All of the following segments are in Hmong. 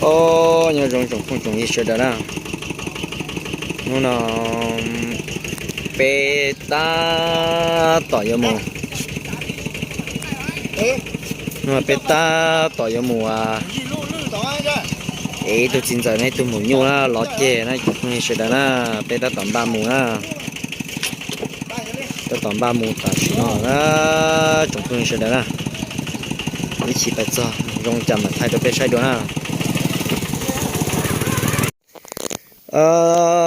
Nyob zoo tsoom phooj tsoom ywg sawv daws na, hnub no peb tab tom yuav mus, hnub no peb tab tom yuav mus ev ib tug txiv ntxawm no ib tug maum nyuj na, lov ceg na tsoom phooj ywg sawv daws na, peb tab tom npaj mus na, tab tom npaj mus tam sim no na, tsoom phooj ywg sawv daws na, ib chim pais txog zoo cas mam thaij rau peb saib dua na.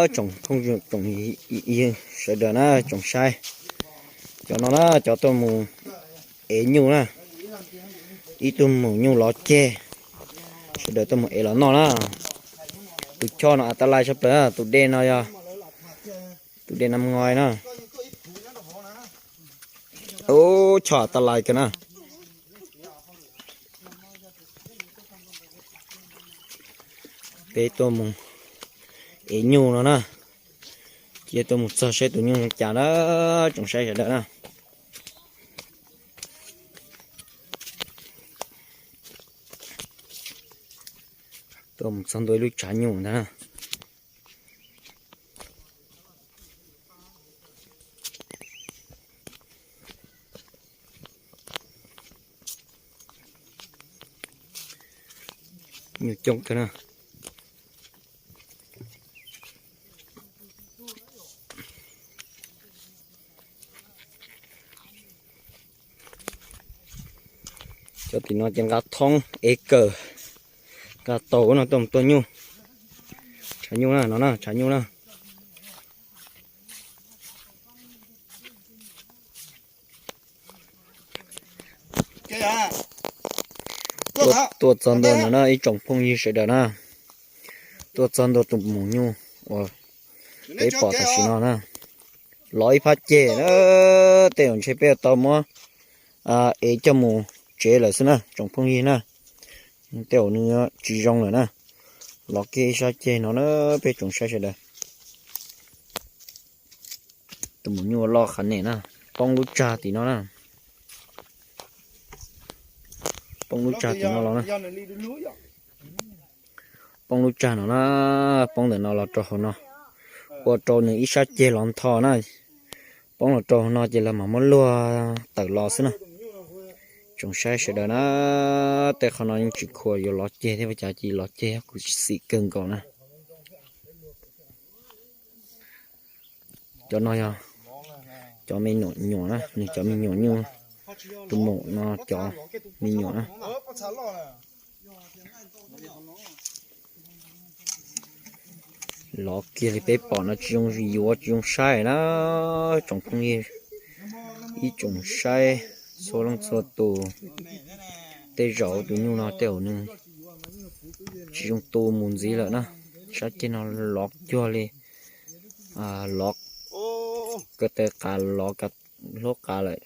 Tsoom phooj tsoom ywg sawv daws na, tsoom saib, cov no na cov tuaj mus ev nyuj na, ib tug maum nyuj lov ceg, sawv daws tuaj mus ev los noj na. Tus choj no a ta lais tshaj plaws na, tus dej no yog tus dej Nam Ngoi na. Ub, choj a ta lais kawg na. Peb tuaj mus ev nyuj no na, cia tuaj mus txog saib tus nyuj zoo cas na, tsoom saib sawv daws na. Tuaj mus txog ntua ib lub tshav nyuj ntag na. Nyuj coob kawg na. Cov tim no ces nqa thoob ev kawm, nqa taus no tuaj mus tua nyuj. Tshav nyuj na, no na, tshav nyuj na. Tuaj txog ntua no na ib tsoom phooj ywg sawv daws na, tuaj txog ntua tus maum nyuj uas peb pom tam sim no na, lov ib phab ceg na, tej zaum ntshe peb yuav tau muab ev coj mus tsev lawm xwb na tsoom phooj ywg na. Tej zaum nws tsis zoo lawm na, lov kiag ib sab ceg no na, peb tsoom saib sawv daws. Tus maum nyuj loj qhav nem na, poob lub tsag tim no na, poob lub tsag tim no los na. Poob lub tsag no na, poob ntawm no los rau hauv no, ua rau nws ib sab ceg los ntho na. Poob los rau hauv no ces lawv mam muab luag tawm los xwb na. Tsoom saib sawv daws na, tej qhov no yeej tsis khuam yuav lov ceg thiab ua cas ces lov ceg kuv xim kawg nkaus na. Cov no yog cov me nyuam nyuam na, nws cov me nyuam nyuj, tus maum no cov me nyuam na. Lov kiag li peb pom no tsis zoo yuav tsis zoo saib na, tsoom phooj ywg, ib tsoom saib txhua leej txhua tus. Tej zaum tus nyuj no tej zaum nws tsis zoo tu mus ntxiv lawm na, sab ceg no lov cuag li, lov ko taw qav lov hlub qav lawm.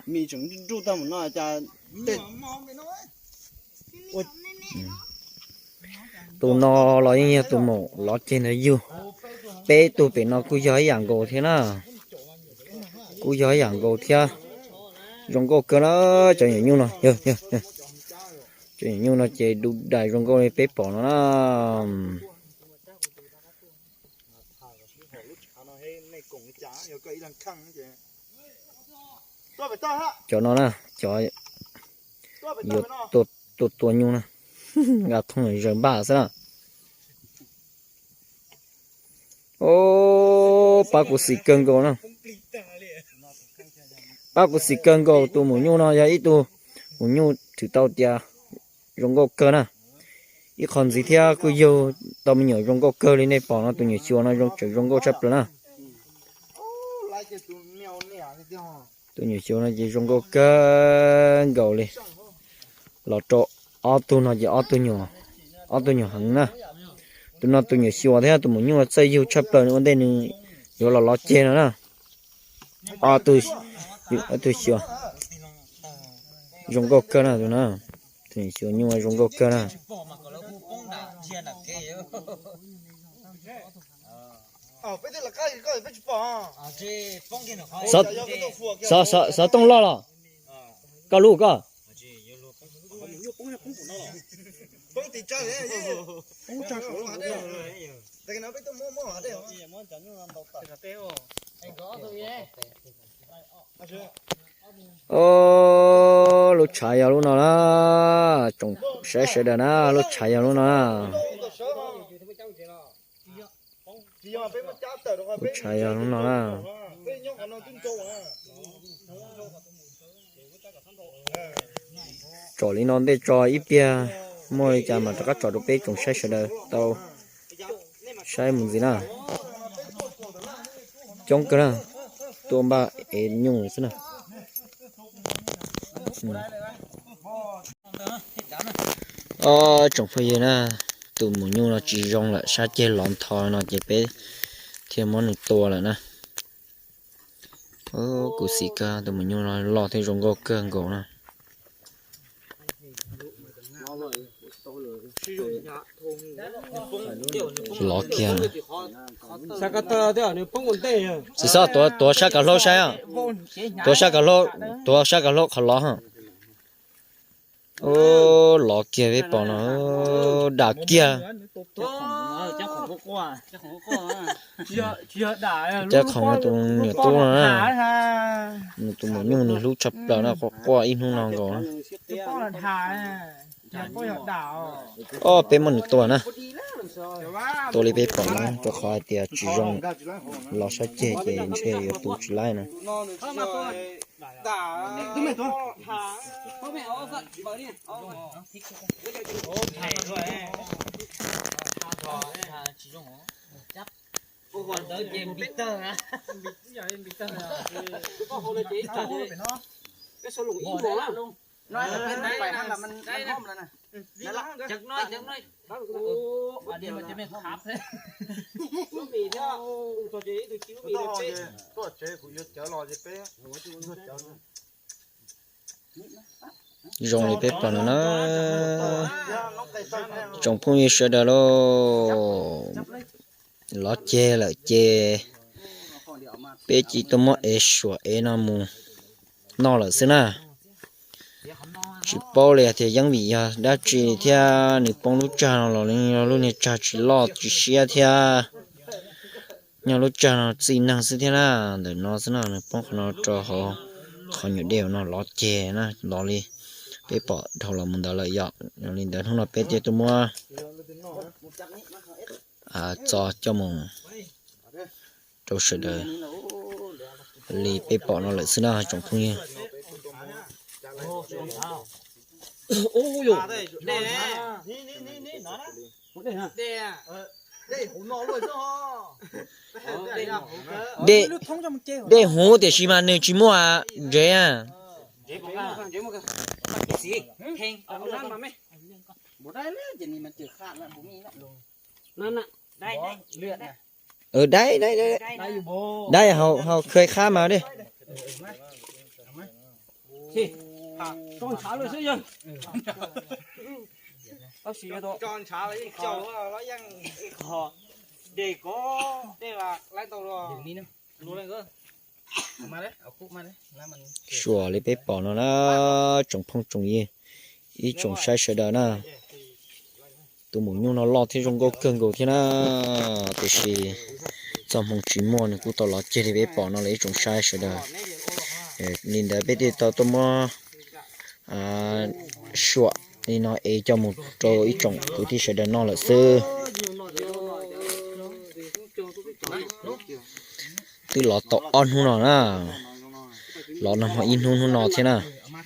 Tus no los yeej yog tus maum lov ceg ntawd yug. Peb tug pem no kuj yog ib yam nkaus thiab na, kuj yog ib yam nkaus thiab. Zoo nkauj kawg na, cov nyuam nyuj no, cov nyuam nyuj no ces du dais zoo nkauj li peb pom no na. Cov no na, cov yuav tua tua nyuj na, nqa thoob zaws npaj xwb na. Pab kuv xim kawg nkaus na, pab kuv xim kawg nkaus. Tus maum nyuj no yog ib tug maum nyuj thwm tau tias zoo nkauj kawg na. Ib qho ntxiv thiab kuj yug tau me nyuam zoo nkauj kawg li nej pom no, tus nyuam xyuas no tseem zoo nkauj tshaj plaws na. Tus nyuam xyuas no ces zoo nkauj kawg nkaus li. Los rau ob tug no ces ob tug nyuam, ob tug nyuam heev na. Tus no tus nyuam xyuas thiab tus maum nyuj txawj yug tshaj plaws ua ntej nws yuav los lov ceg no na. Ob tug xyuas zoo nkauj kawg na tus no. Tus nyuam xyuas nyuj zoo nkauj kawg na. Xov tooj loj los? Koj lub koj. Lub tshav yog lub no na, tsoom saib sawv daws na, lub tshav yog lub no na. Lub tshav yog lub no na. Tsom li no ntej tso ib pliag, muaj li cas mas rov qab tsom rau peb tsoom saib sawv daws tau saib mus ntxiv na. Coob kawg na, tuaj npaj ev nyuj xwb na. Tsoom phooj ywg na, tus maum nyuj no tsis zoo lawm, sab ceg lov ntho no ces peb thiaj muab nws tua lawm na. Kuv xim kawg, tus maum nyuj no loj thiab zoo nkauj kawg nkaus na. Lov kiag. Tsis xob tuav sab kav hlaub saib, tuav sab kav hlaub, tuav sab kav hlaub qhov lov. Lov kiag peb pom no, dam kiag. Cov khoom tus nyuam tub no na, nws tus maum nyuj nws hlub tshaj plaws na, quaj quaj ib hnub no nkaus na. Ob peb muab nws tua na, tua li peb pom na, rau qhov hais tias tsis zoo, los sab ceg ces ntshe yuav tu tsis laib na. Zoo li peb pom no na, tsoom phooj ywg sawv daws lauj, lov ceg lawm ces peb cia tuaj muab ev suam ev no mus noj lawm xwb na. Tsis paub li tias yeeb vim yog dab tsi thiab nws poob lub tsag no los yog lub niag tsag tsis loj tsis siab thiab. Nyob lub tsag no txij neeg xwb thiab na, ntawm no xwb no nws poob qhov no rau hauv qhov nyuam dej no lov ceg na, lov li peb pom dhau los mus ntawd lawm yom. Yog li ntawd hnub no peb thiaj tuaj muab txo coj mus rau sawv daws li peb pom no lawm xwb na tsoom phooj ywg. Dej huv tiam sis mas nws tsis muaj ntsev. Dai, dai, dai, hau khơi khab mas di. Suam li peb pom no na, tsoom phooj tsoom ywg, ib tsoom saib sawv daws na. Tus maum nyuj no loj thiab zoo nkauj kawg nkaus thiab na, tiam sis txoj hmoo tsis muaj nws kuj tau lov ceg li peb pom no lawm ib tsoom saib sawv daws. Li ntawd peb thiaj tau tuaj muab suam li no ev coj mus rau ib tsoom kwv tij sawv daws noj lawm xwb. Twb lov tau ob hnub no na, lov nag hmo ib hnub hnub no thiab na,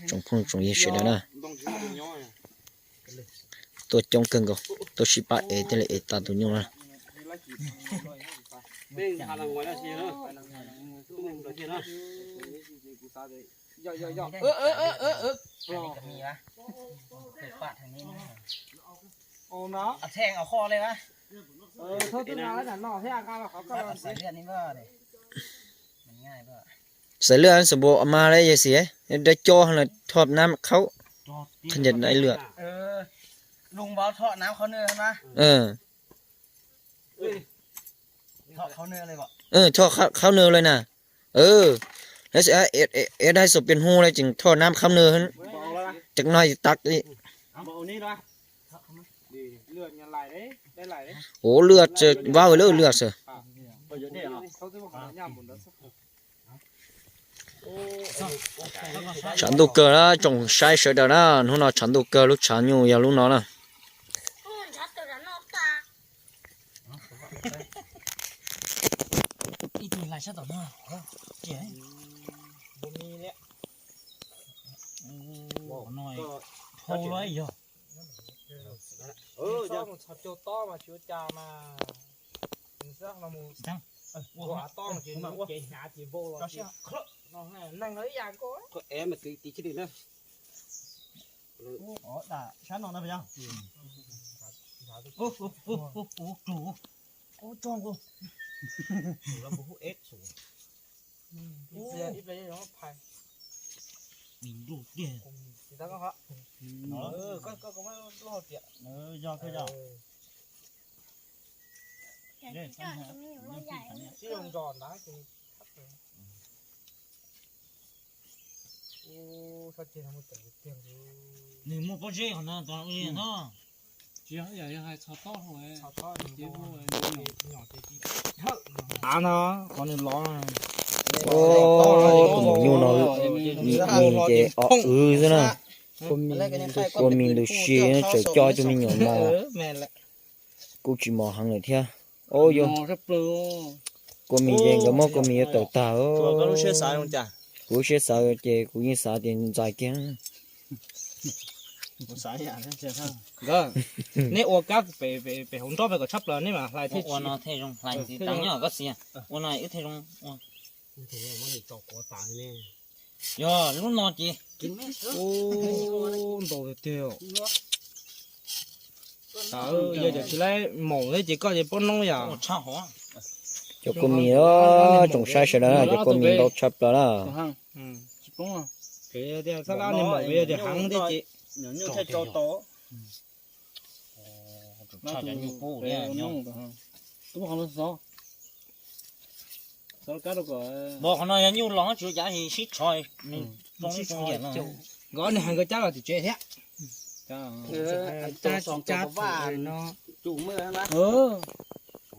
tsoom phooj tsoom ywg sawv daws na. Tuaj coob kawg nkaus, tuaj sib pab ev thiaj li ev tau tus nyuj na. Xaiv lwj xam npua mas li yog xim dab cov thoj nab khaub, thoj nab lwj. Thoj khaub nws li na. Ev dai xo pias hu li tseem thoj nab khaub nws, cov no tas li. Ua lwj, vab lwj xwb. Tshav ntuj kawg na, tsoom saib sawv daws na, hnub no tshav ntuj kawg, lub tshav nyuj yog lub no na. Nws muaj pob zeb hov no, tos ua li no. Av no, qhov nws lov. Tus maum nyuj no, mis ces o wv xwb na. Kua mis ntws si, tseem coj ib tug me nyuam no. Kuj tsis mos heev lawm thiab. Yog kua mis ces nkawd muab kua mis yuav tawm tag. Kuv lub siab xav ces kuv yeej xav tias ntxais kiag. Neb ua kab pem hauv nrob pem kom tshaj plaws neb mam hlais thiaj tsis. Ua no thiaj zoo hlais tsis tau nyob koj xia. Ua no wb thiaj zoo ua. Yog lub no ces ntau tiag tiag. Yog tias tsis laib maum thiab ces koj ces pob noob yom. Cov kua mis, tsoom saib sawv daws na, cov kua mis ntau tshaj plaws na. Yog tias heev thiab ces Qhov no yog nyuj los tsis ua cas, sib tshov, sib tshov no. Nkawd nws hais nkawd cab los tim tsev thiab.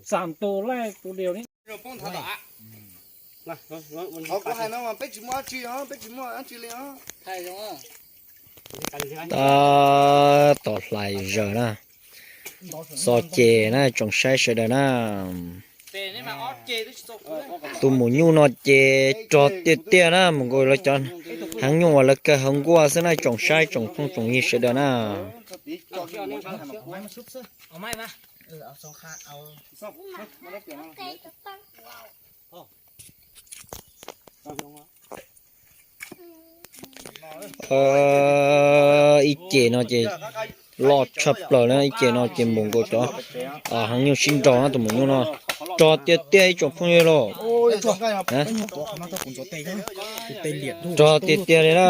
Xam tus laij tus diaus li. Qhov kuv hais no mas peb tsis muaj dab tsi os, peb tsis muaj dab tsi li os. Tab tom hlais zaws na, xo ces na tsoom saib sawv daws na. Tus maum nyuj no ces rog tiag tiag na, mus nkaus lawv cov heev nyuj uas lawv kaw hauv nkuaj xwb na, tsoom saib tsoom phooj tsoom ywg sawv daws na. Ib ce no ces loj tshaj plaws na, ib ce no ces mus nkaus cov heev nyuj sib nraus na, tus maum nyuj no rog tiag tiag ib tsoom phooj ywg lauj. Rog tiag tiag li na.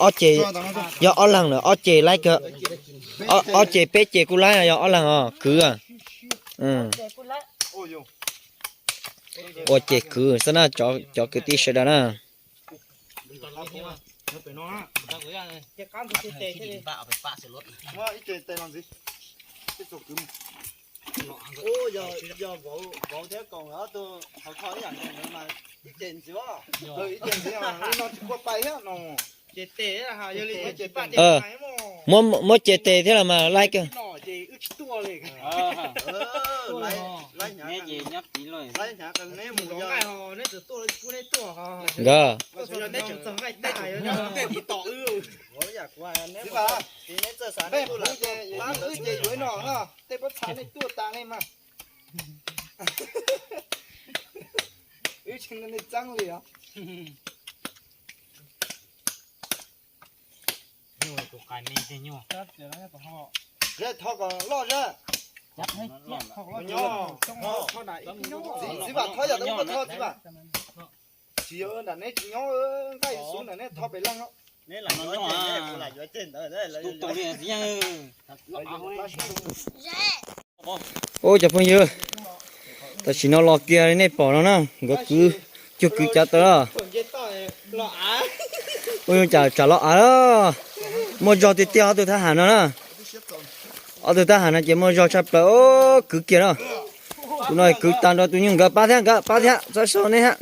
Ob ce, yog ob leeg lawm ob ce laib kawg. Ob ce peb ce kuj laib, yog ob leeg os kwv. Ua ces kwv xwb na cov kwv tij sawv daws na. Muab ces tes thiab los mas laib kawg. Nkawd Thov kom loj zab. Txiv Vam thov yog tau koj thov txiv Vam. Tsis yog nram neb tsis nyob, nqaij xub nram neb thov pem leej. Ub cov phooj ywg, tam sim no los kiag li nej pom no na, nkawd kwv, cuag kwv cav taw los. Ua cas tsam los av, muaj zog tiag tiag ob tug thab ham no na. Ob tug thab ham no ces muaj zog tshaj plaws, kwv kiag na. Tus no kwv tag nrho tus nyuj nkawd pab thiab, nkawd pab thiab, txhob sau nej thiab.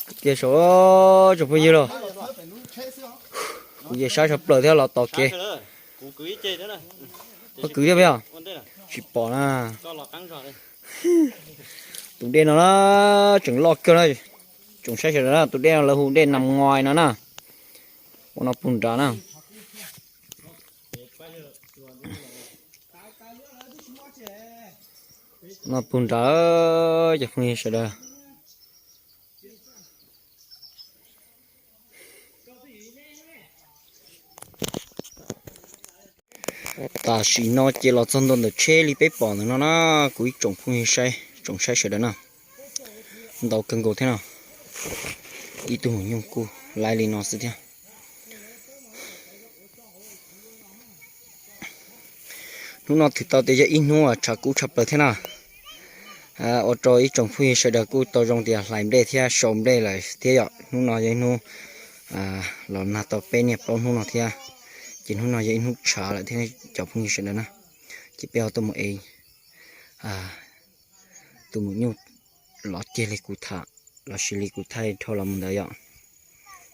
Kwv kiag saum tsoom phooj ywg lauj. Kuv ces saib tshaj plaws thiab los tos kev. Koj kwv thiab peb os? Tsis pom na. Tus dej no na, tseem loj kawg na. Tsoom saib sawv daws na, tus dej no lawv hu dej Nas Ngos no na. Ua no puag nrad na. No puag nrad, cov phooj ywg sawv daws. Tam sim no ces los txog ntua ntawm tsheb li peb pom ntawm no na, kuv ib tsoom phooj ywg saib, tsoom saib sawv daws na. Ntau kawg nkaus thiab no. Ib tug maum nyuj kuj laib li no xwb thiab. Hnub no thwm tau tias yog ib hnub tshav kub tshaj plaws thiab na. Ua rau ib tsoom phooj ywg sawv daws kuj tau zoo tias hlais nplej thiab sau nplej lawm thiab yom. Hnub no yog ib hnub los nag tau peb niaj plaub hnub no thiab, ces hnub no yog ib hnub tshav lawm thiab cov phooj ywg sawv daws na. Ces peb ho tuaj mus ev tus maum nyuj lov ceg li kuv tham, los sis li kuv thaij dhau los mus ntawd yom.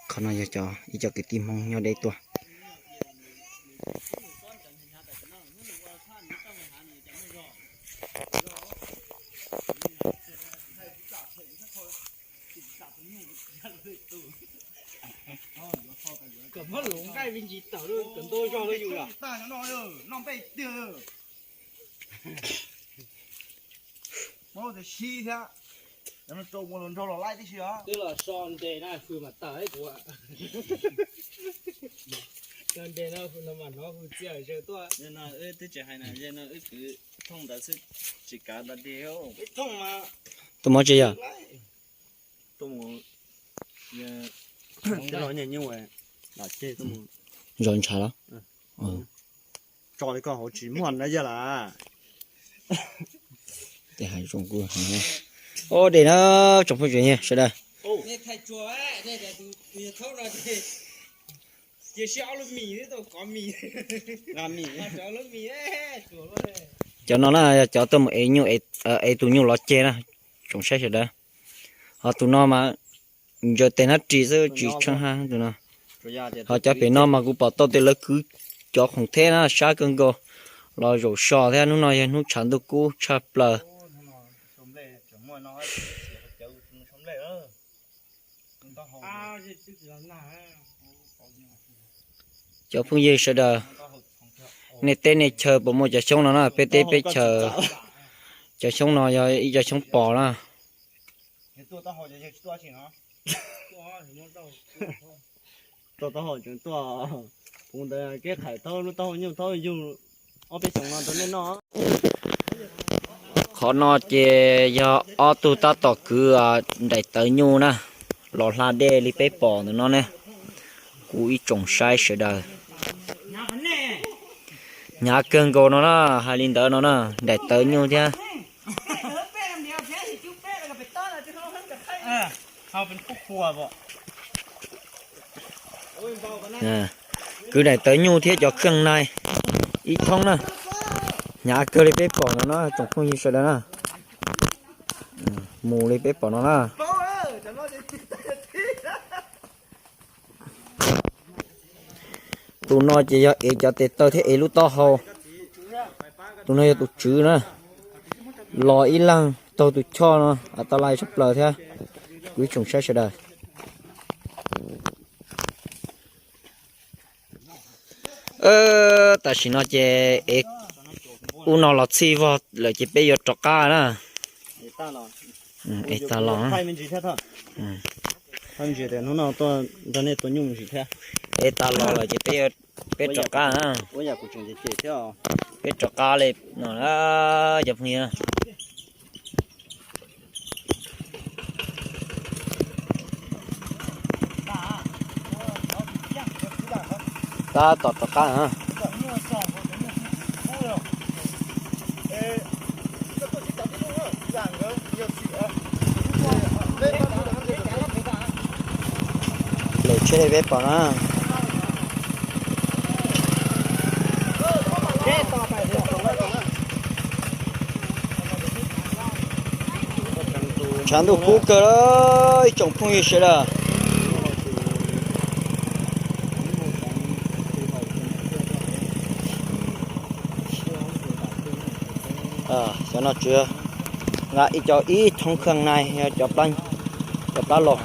Qhov no yog cov ib co kwv tij Hmoob nyob deb tuaj. Twb los so ntes na, hws mam tawm kuv. So ntes no hws no mam hnov hws txiaj zaws tuaj. Twb tsis hais na, no wb kwv thooj ntawd xwb, tsis kav da de. Tus mov tsis yog. Zos ntshav los? Tso li koj hauv tsis muaj na yog las. Ua dej na tsoom phooj ywg sawv daws. Cov no na yog cov tuaj mus ev nyuj, ev tus nyuj lov ceg na, tsoom saib sawv daws. Ho tus no mas ntsaws tes hnab ris xwb tsis tsheej hab tus no. Ho cov pem no mas kuv pom tau tias lawv kwv cov khoom theb na, sab kawg nkaus los zaum so thiab. Hnub no yog hnub tshav ntuj kub tshaj plaws. Cov phooj ywg sawv daws, nej teb nej chaw puas muaj cov xyoob no na? Peb teb peb chaw, cov xyoob no yog ib co xyoob pos na. Tuaj taub hau tseem tuaj, kuv ntawd kev qhais thaub lub taub hau nyuj thaub yug ob peb xyoos no rau nej noj. Qhov no ces yog ob tug tab tom kwv daim tawv nyuj na, los hla dej li peb pom ntawm no ne. Kuv ib tsoom saib sawv daws, hnyav kawg nkaus no na, hais li ntawd no na, daim tawv nyuj thiab. Kwv daim tawv nyuj thiab cov kheej nai ib thoob na. Hnyav kawg li peb pom no na tsoom phooj ywg sawv daws na. Mus li peb pom no na. Tus no ces yog ev cov tes taw thiab ev lub taub hau. Tus no yog tus tswv na. Los ib leeg taug tus choj no, a, tau lais tshaj plaws thiab. Kuv ib tsoom saib sawv daws. Tam sim no ces ev ub no los txhij vog lawm ces peb yuav rov qab na. Ev tag los. Ev tag los lawm ces peb, peb rov qab na. Peb rov qab li no na, cov phooj ywg. Tab tom rov qab na. Lawm tsheb li peb pom na. Tshav ntuj kub kawg ib tsoom phooj ywg sawv daws. Cov no tsuas nqa ib co ib thoob kheej na, yog cov plab los.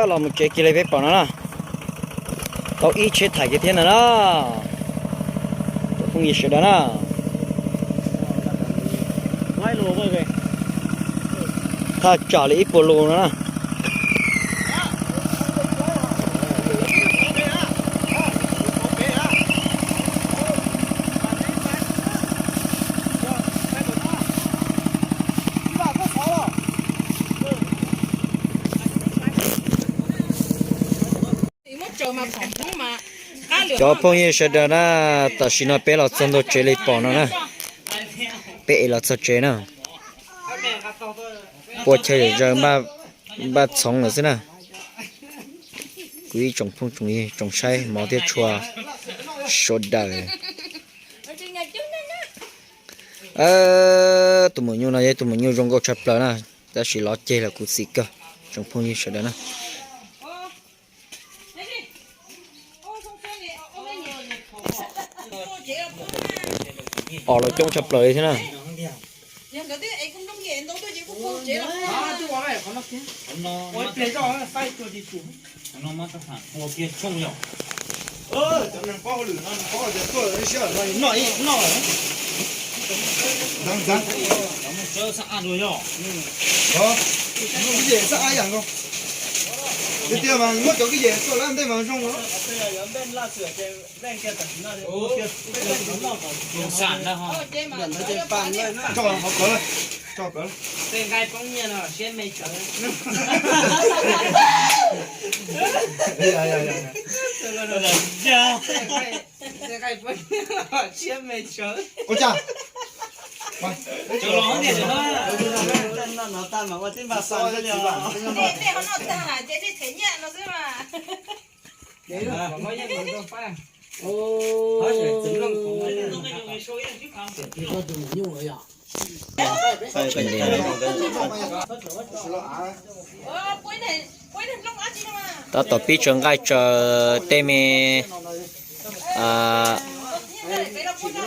Los mus tsev kiag li peb pom no na. Tau ib tsheb thaiv kiag thiab no na. Cov phooj ywg sawv daws na. Thaj tsam li ib puas lus no na. Cov phooj ywg sawv daws na, tam sim no peb los txog ntua tsev li pom no na. Peb ev los txog tsev na. Pua chaw zom zaws, npaj txhoov lawm xwb na. Kuv ib tsoom phooj tsoom ywg tsoom saib hmov thiab tshua sawv daws. Tus maum nyuj no yog tus maum nyuj zoo nkauj tshaj plaws na, tab sis lov ceg los kuv xim kawg tsoom phooj ywg sawv daws na. Os, los coob tshaj plaws li thiab na. Tiag tiag mas muab cov kwj yem tuaj lab ntej mas zoo. Tso qhov plawv, tso plawv. Ua cas? Tab tom pib tsaws nqaij tsaws tej me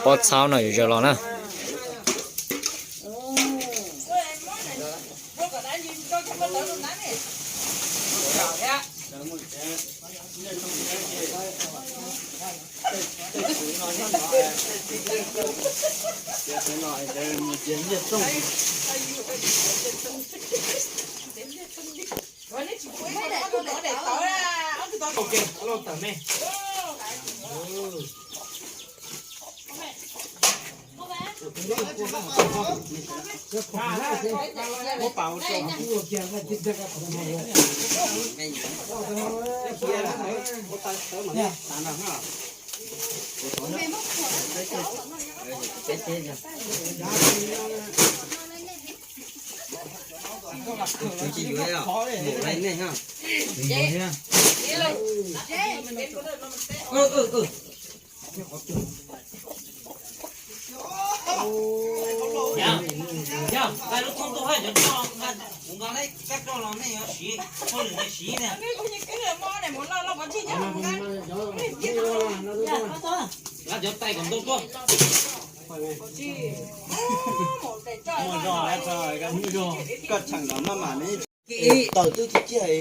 pob txhaub no yuav zaws los na. Koj tseem los maj mam ne. Taws twb ci ciaj.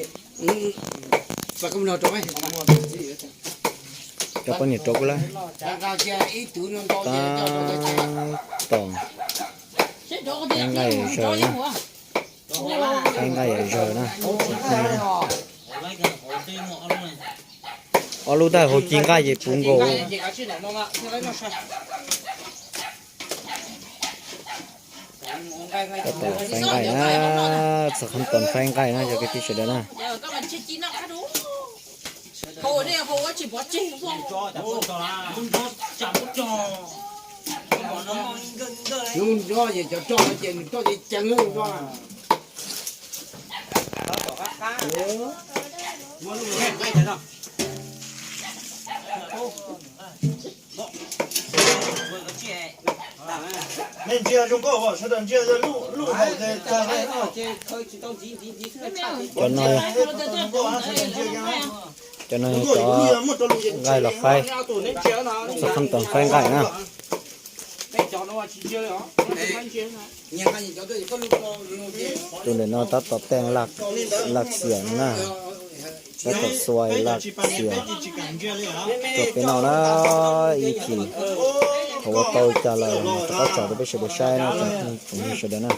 Cov poj niam rau kuv lawm. Tab tom faib nqaij zaws na. Faib nqaij zaws na. Ob lub tab hauv ci nqaij ces puv nkaus. Tab tom faib nqaij na, txog qhov tom faib nqaij na cov kwv tij sawv daws na. Lub nrob ces cov roj ces nws roj ces ceev lub nrob. Nej ntsia zoo nkauj, sawv daws ntsia luj hauv ces tag. Cov no, cov no yog cov nqaij los faib, txog qhab tod faib nqaij na. Tus ntawm no tab tom tej laj xiam no na, tab tom xuas laj xiam rau peb noj na. Ib chim thaum ua tau cas lawm rov qab tso rau peb sawv daws saib na, tsoom phooj ywg sawv daws na.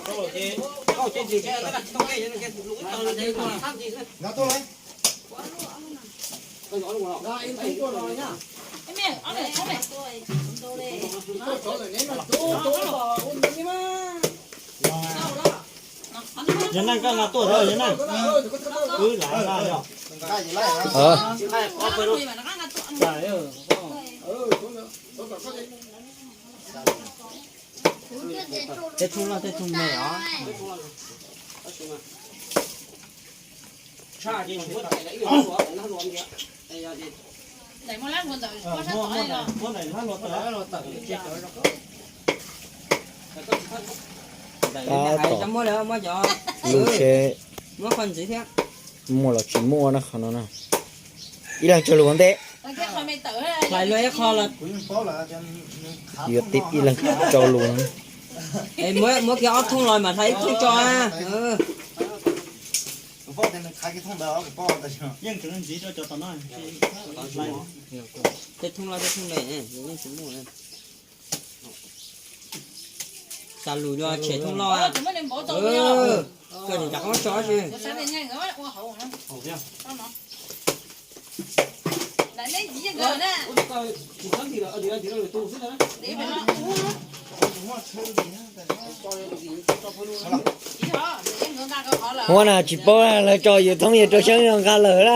Yog neej koj nqa tuaj, yog neej. Tej thooj loj tej thooj me os. Tab tom lug seb muaj los tsis muaj na qhov no na. Ib leeg tsaug lug ua ntej. Yuav tib ib leeg tsaug lug. Muab kiag ob thooj los mas hlais ib thooj tso. Tej thooj loj tej thooj me yeej tsis muaj. Xav lus yuav tshem thooj loj. Koj tseem rov qab tso tsi. Huab na tsis paub lawv tso yus thoob yog rau xyoob yog nqa lawm na.